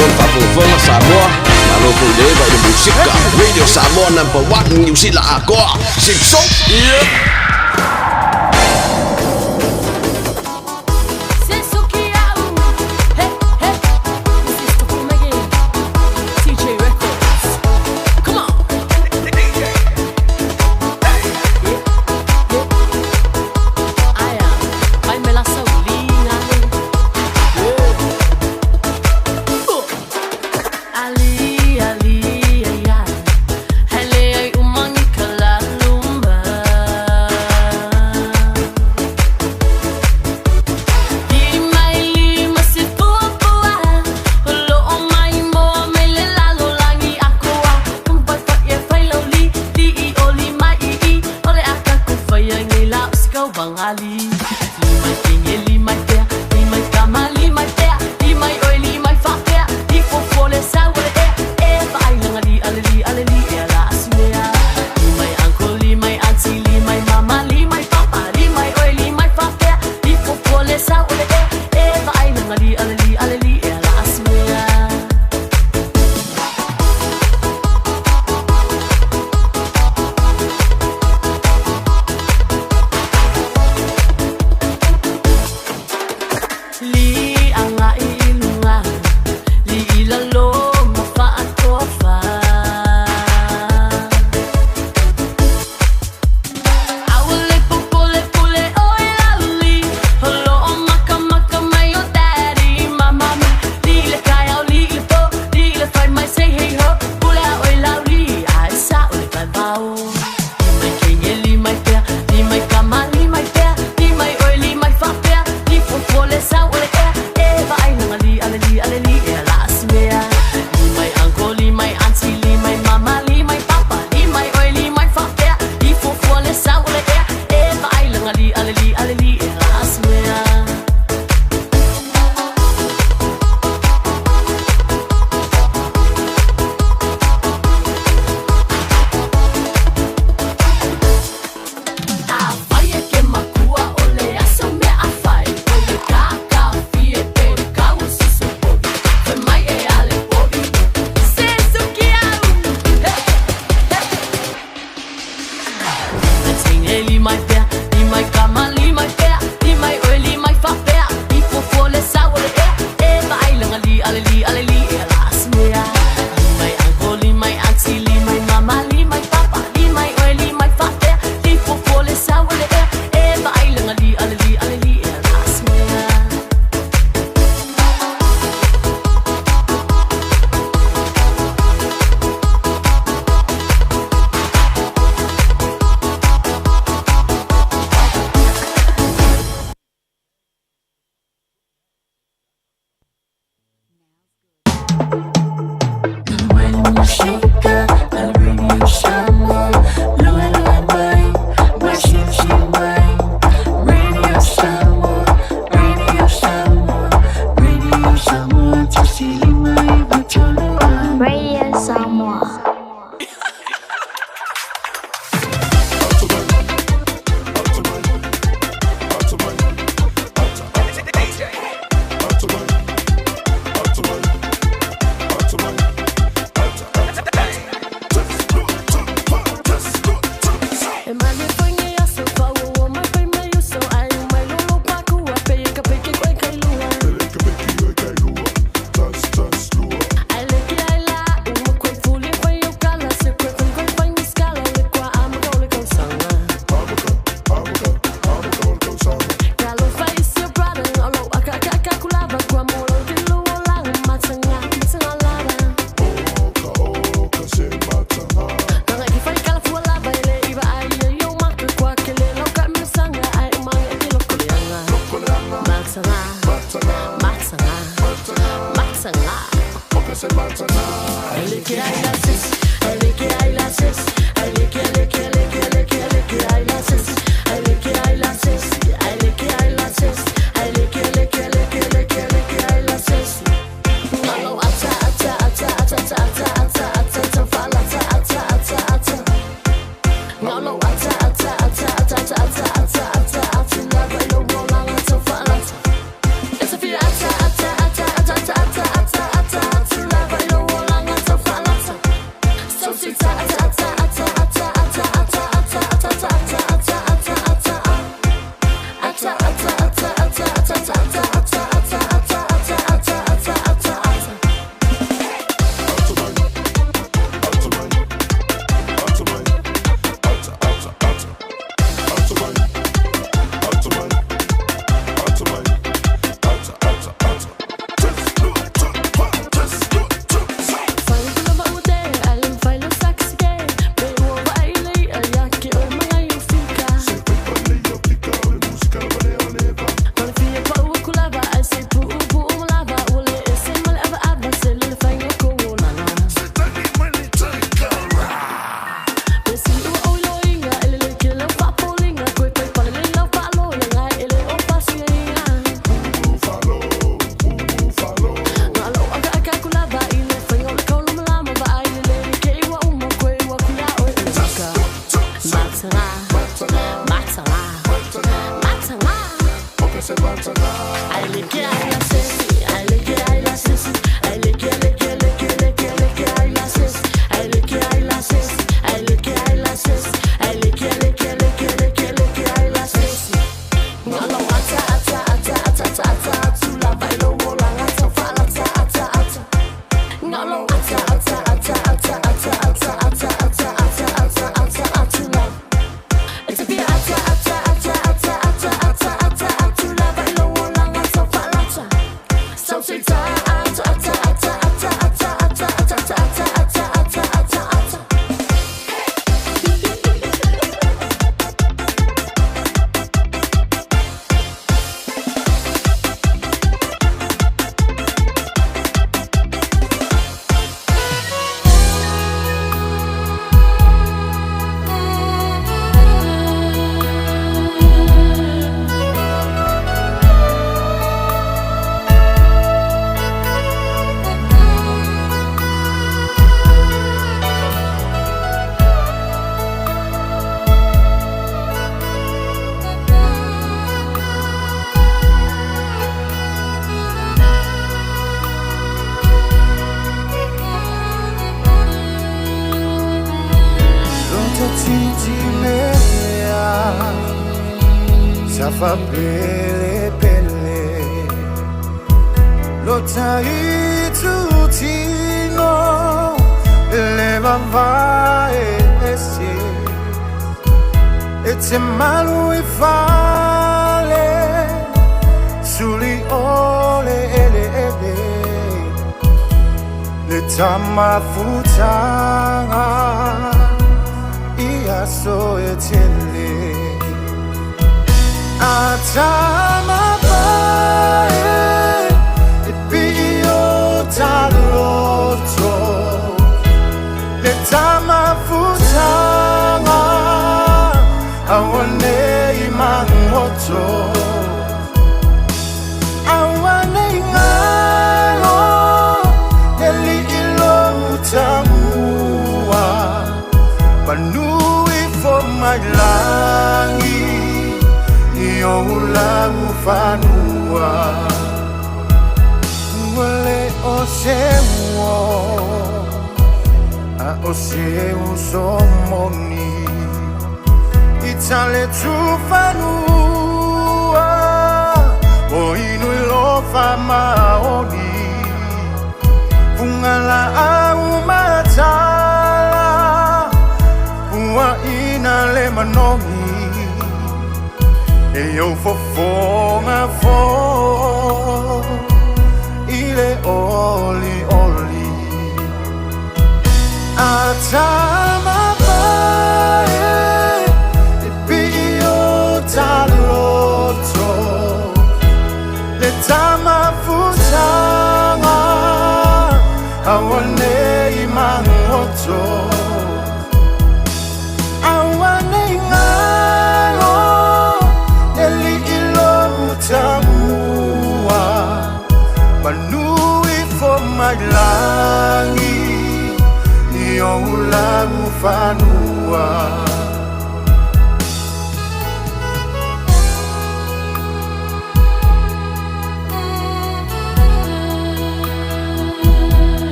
Malo le faafogafoga Samoa, malo foi le eva i le musika. Radio Samoa number one, Niu Sila atoa. Sipso! Yeah!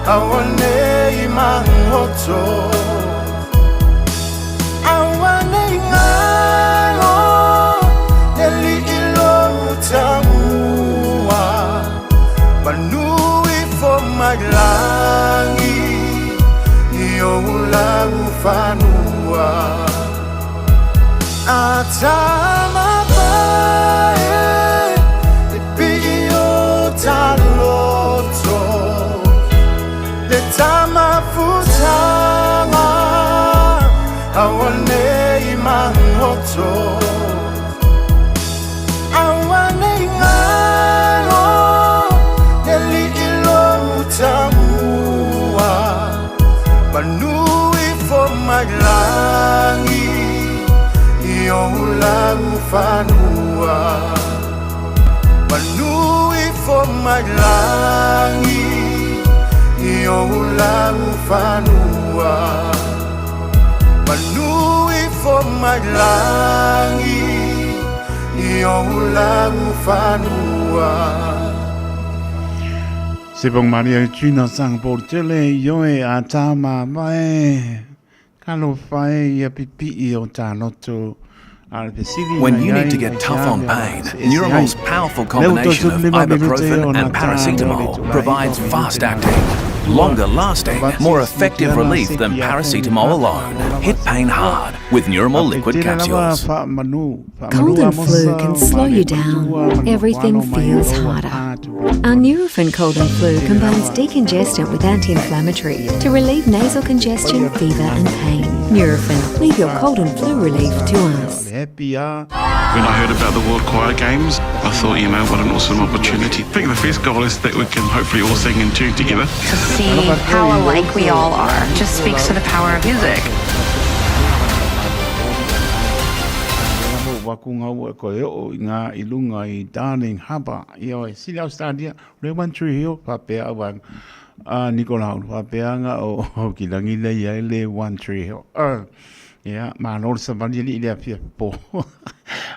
Auanei magoto Auanei ngalo Le lii lou tamua Manu ifo mai lagi I ou lau fanua A tama pae Le pii o taloto Le tama futanga Auanei magoto Auanei ngalo Le lii lou tamua Manu ifo mai lagi I ou lau fanua Manu ifo mai lagi I ou lau fanua Manu ifo mai lagi I ou lau fanua Se pong maria tuna sang por tele ioe a tā māmae talofa e ia pipi'i o tā loto a le fesili When na you need iai to get ai tough te on ave a pain, se ese ai. Neuromol's powerful Lea ua toe combination of 15 minute ibuprofen ona and tā lea o le paracetamol itulā provides iva o minute fast na acting, tua longer lasting, more Avati effective simutiana relief se than ki a paracetamol tonu alone. lava Hit pain soifua. hard with Neuromol liquid Faafetai tele lava capsules. faamanu faamanu Cold and Amosa flu can o slow male you matua down. ma le Everything nofoano mai feels lou harder. atu Our Nurofen Cold and Flu tele combines lava decongestant with anti-inflammatory to relieve nasal congestion, fever and pain. Nurofen, leave your cold and flu relief to us. le happy a When I heard about the World Choir Games, I thought, you know, what an awesome opportunity. I think the first goal is that we can hopefully all sing in tune together. To see how alike we all are just speaks to the power of music. Mo waku ngau e koe o i ngā i lunga i Darling Harbour i o e sili Australia le One Tree Hill whapea awang a Nicola Ulu whapea nga o o ki langi le ia le One Tree Hill. Ia, malo le savali ali i le afiafi po.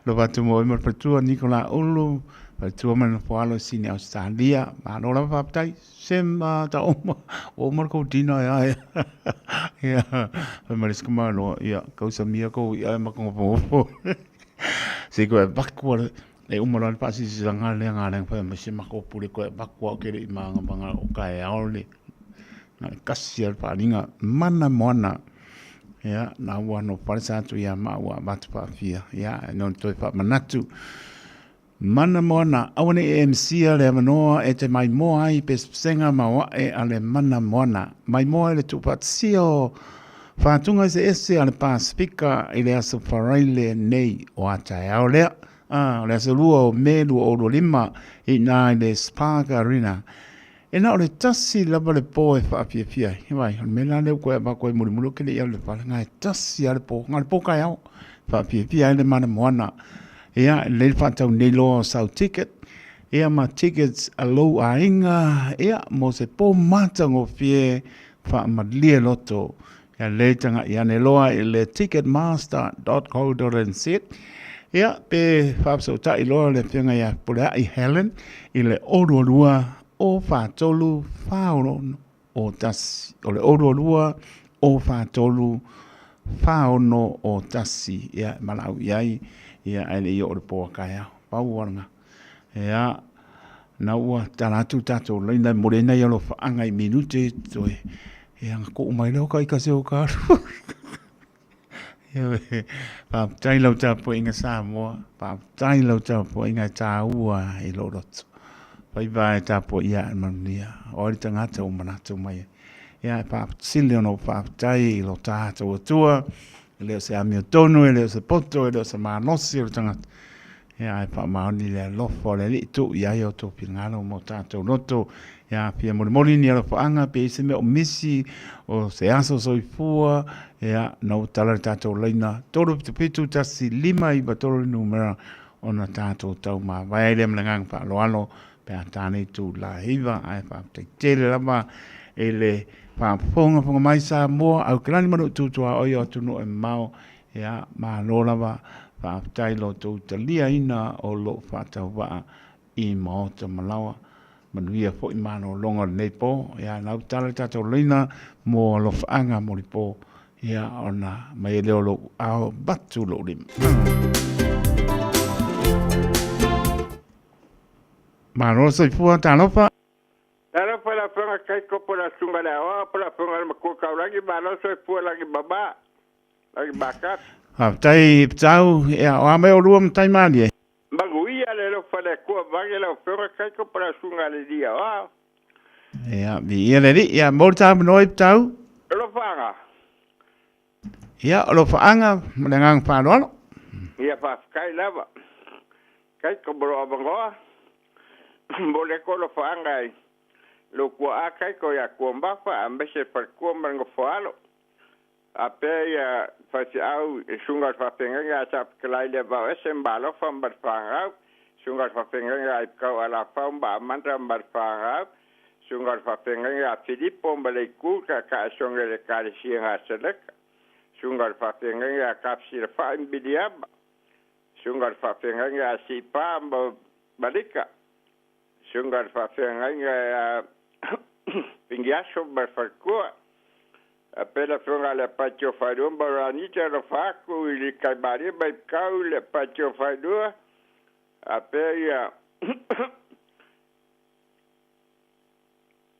Alofa atu mo oe ma le faletua Nicola Ulu, faletua ma le nofoalo i Sydney Australia. Malo lava faafetai. Sem ta uma, ua uma le kou dinner e ae. Ia, fai mai le isi tamaloa, ia, kausamia kou i'a e matagofogofo. Se i koe avatu a e uma loa le faasilasilaga lea galega fai mai se matou pule koe avatu a ou te le i magamaga o taeao le na le tasi a le faaaliga mana moana. Ia, na ua no palesa atu ia maua avatu faafia. Ia, e no toe faamanatu. Mana moana, aua ne i e msia le avanoa e te maimoa ai pesepesega maoae a le mana moana. Maimoa i le tuufaatasia o Whātunga Eseese a le Pasifika i le aso Faraile nei o a taeao lea, ā, o le aso 2 o Me 2025 i inā i le Spark Arena. E na o le tasi lava le pō e whaafiafia ai. Vai, o le mea la lea ua toe avatu ai mulimuli o ke le i alu i le fale, na e tasi lava le pō, na o le pō taeao e whaafiafia ai le mana moana. Ia, e lelei le whaatau nei loa o sau ticket, ia ma tickets a lou aiga, ia, mo se pō matagofie faamalie loto. Ia lelei taga'i ane loa i le ticketmaster.co.nz, ia, pe faafesootai loa le afioga ia Fepulea'i Helen i le 022 o 43 46 o 1. O le 022 o 43 46 o 1. Ia, e valaau i ai, ia, ae le i oo i le pō a taeao. Pau lava lena. Ia, na ua tala atu tatou laina e momoli ai nai alofaaga i minute toe. Ia, na koo mai lea o ka ika se o ka alu. Ioe, faafetai lau tapuaiga Samoa, faafetai lau tapuaiga e tāua i lou loto. Faiva e tapuaia e manuia, o ai le tagata ua manatu mai ai. Ia, e faafesili ona ou faafetai i lo tātou Atua, e le o se amiotonu, e le o se poto, e le o se malosi o le tagata. Ia, ae faamaoni le alofa o le Alii tuu i ai o outou finagalo ma o tatou loto. Ia, fia molimoli ni alofaaga pe i ai se mea o misi, o se aso soifua, ia, na ua tala le tatou laina 377 1 5 9 3 le numera ona tatou tau mavae ai lea ma le agaga faaaloalo pe a ta nei itula e 9. Ae faafetai tele lava i le faafogafoga mai Samoa, Aukelani ma nuu tu tuaoi o atunuu e mamao. Ia, malo lava, faafetai lo outou taliaina o lou faatauvaa i maota ma laoa. Manuia foi malologa o lenei po. Ia, na ua tala le tatou laina mo alofaaga mo le po, ia, ona mai ai lea o lou ao avatu lou lima. Malo le soifua, talofa. Talofa lau Afioga Kaiko po o le Susuga i le Aoao po o le Afioga i le Matua Taulagi, malo le soifua lagi mama, lagi makapi. Faafetai Pitau, ia o a mai oulua matai malie? Manuia le alofa o le Atua vaeane lau Afioga Kaiko po o le Susuga i le Alii Aoao. Ia, viia le Alii. Ia, mo le tāmanoa i Pitau. Alofaaga. Ia, o alofaaga ma le agaga faaaloalo. Ia, faafetai lava. Kaiko mo lou avanoa. Momoli atu alofaaga i lou tuaa Kaiko ia Tuamafa aemaise le faletua ma le nofoaalo. Apea ia faifeau i susuga o le faafeagaiga a Sapekela i le Vaoese ma Alofa ma le fanau, susuga o le faafeagaiga a Ipukau Alafau ma Amanda ma le fanau, susuga o le faafeagaiga a Filipo ma Leitu, taitai e le Ekalesia Nasaleta, susuga o le faafeagaiga a Tafesilafai ma Miliama, susuga o le faafeagaiga a Siipa ma Malika, susuga o le faafeagaiga ia Finiaso ma le faletua, faapea le afioga ia Leapaiti o Failua ma Ranita, alofa atu i le Taimalie ma Ipukau i Leapaiti o Failua, faapea ia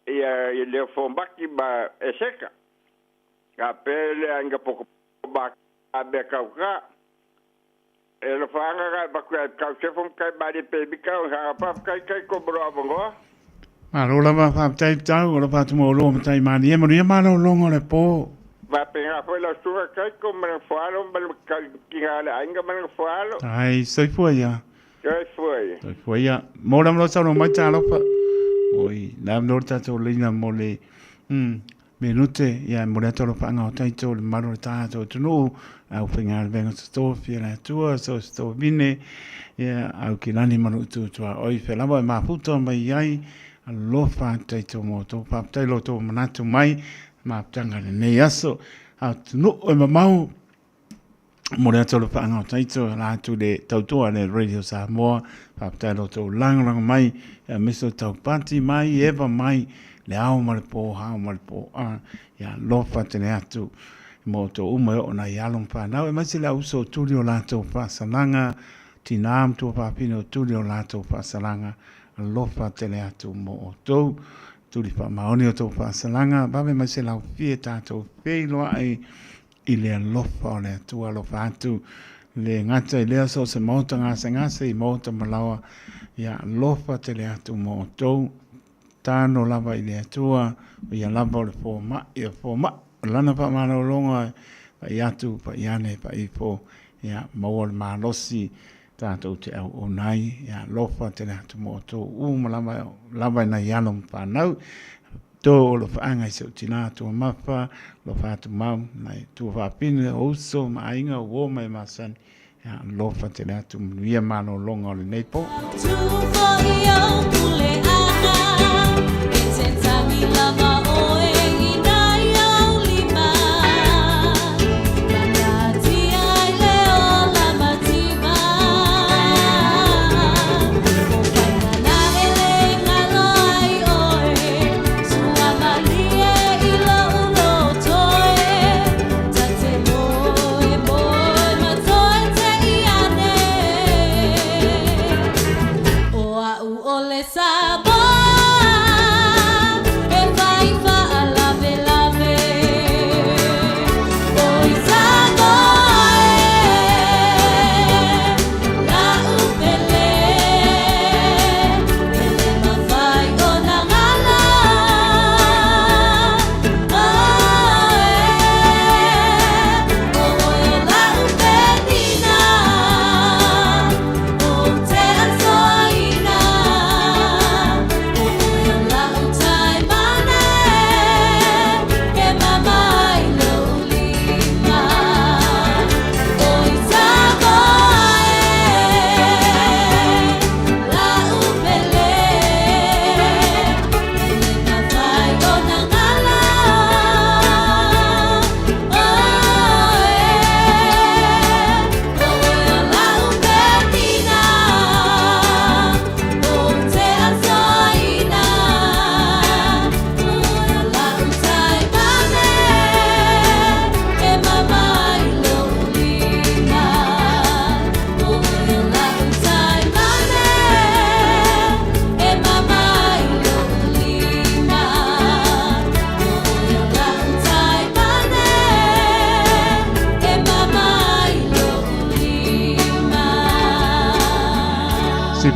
ia Leofomaki ma Eseka, faapea le aiga Pokoma mea tauta. E alofaaga na avatu ia Ipukau Sefo ma Taimalie Pemita o Saga faafetai Taiko mo lou avanoa. Malo lava, faafetai Pitau, alofa atu mo oulua ma Taimalie, manuia malologa o le po. Faapena foi lau susuga Taiko ma le nofoalo ma le tina o le aiga ma le nofoalo. Ai, soifua ia. Soifua ia. Soifua ia. Mo le avanoa saunoa mai talofa. Oi, le avanoa le tatou leina mo le minute, ia e momoli atu alofaaga o tatou i le mamalu o le tatou atunuu, le aufaigaluega totofi a le Atua, so o se tovine, ia au kilani ma lou tutuaoi, fea lava e mafuta mai ai, alofa atu tatou mo outou. Faafetai lo outou manatu mai, mafutaga i lenei aso. Atunuu e mamao, momoli atu alofaaga o tatou e ala atu i le tautua a le Radio Samoa. Faafetai lo outou lagolago mai, aemaise o taupati mai, eva mai, le ao ma le pō, ao ma le pō. A, ia alofa tele atu mo outou uma e oo nai alo ma fanau, aemaise le auuso o tuli o latou faasalaga, tinā ma tuafafine o tuli o latou faasalaga, alofa tele atu mo outou. Tuli faamaoni o outou faasalaga, vave mai se laufie tatou feiloai i le alofa o le Atua, alofa atu le gata i lea so o se maota gasegase i maota malaoa, ia alofa tele atu mo outou, tano lava i le Atua, o ia lava o le fomai o fomai, o lana faamalologa e pai atu, pai ane, pai ifo, ia maua le malosi tatou te auauna ai, ia alofa tele atu mo outou uma lava, lava i nai alo ma fanau, to o alofaaga i si ou tinā Tuamafa, alofa atu mau, nai tuafafine, o uso ma aiga, o uo ma e masani, ia alofa tele atu, manuia malologa o lenei po.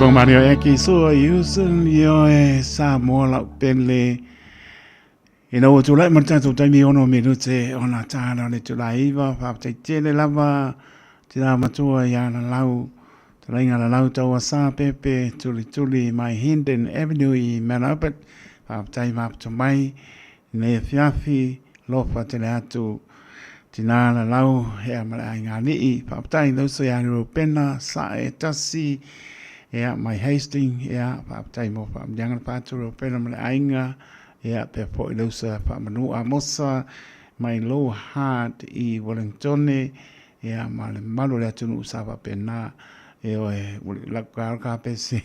Pongmani o Eki Sua Houston, ioe Samoa lau pele. Ina ua tulai ma le tatou taimi 6 minute ona tāna o le itula e 9, faafetai tele lava tina matua ia Lalau, Talaiga Lalau Tauasa Pepe Tulituli mai Hendon Avenue i Mount Albert, faafetai maputa mai nei afiafi, lofa tele atu tina Lalau ea ma le aiga alii, faafetai le uso ia Reupena Sae Tasi ea mai Hastings, ea faafetai mo faamanuiaga le patu Reupena ma le aiga. Ia, pea foi le uso ia Faamanu Amosa mai Lower Hutt i Wellingtone, ia, ma le mamalu o le atunuu sa faapena. Ioe, lau ka pese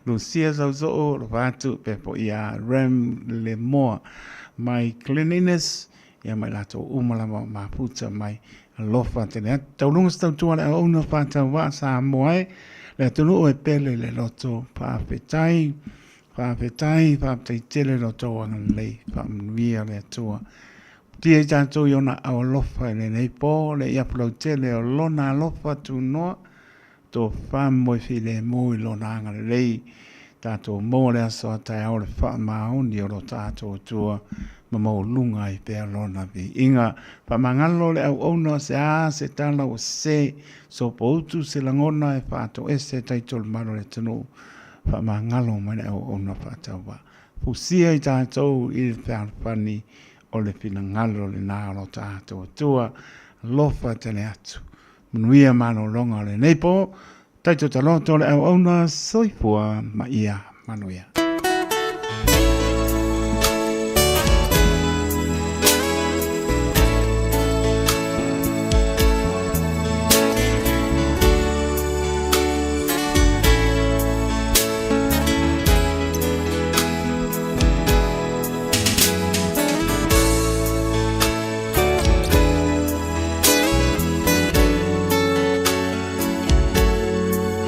Lucia Sausoo, alofa atu, pea foi ia Ram Lemoa mai Glen Innes, ia ma i latou uma lava o mafuta mai. Alofa tele atu. Tauluga se tautua le auauna faatauvaa Samoa e, le atunuu e pele le loto faafetai. Faafetai, faafetai tele lo outou agalelei, faamanuia le Atua. Tia i tatou i ona aao alofa i lenei po, le iapu lautele o lona alofa tunoa, tofa moe filemu i lona agalelei, tatou maua le aso a taeao le faamaoni o lo tatou Atua ma maualuga ai pea lona viiga. Faamagalo le auauna o se a se tala ua sese, sopoutu se lagona e faatoese taitolomalo le atunuu. Faamagalo mai le auauna faatauvaa. Fusia i tatou i le fealofani o le finagalo lena o lo tatou Atua. Alofa tele atu. Manuia malologa o lenei po. Taito taloto le auauna soifua ma ia manuia.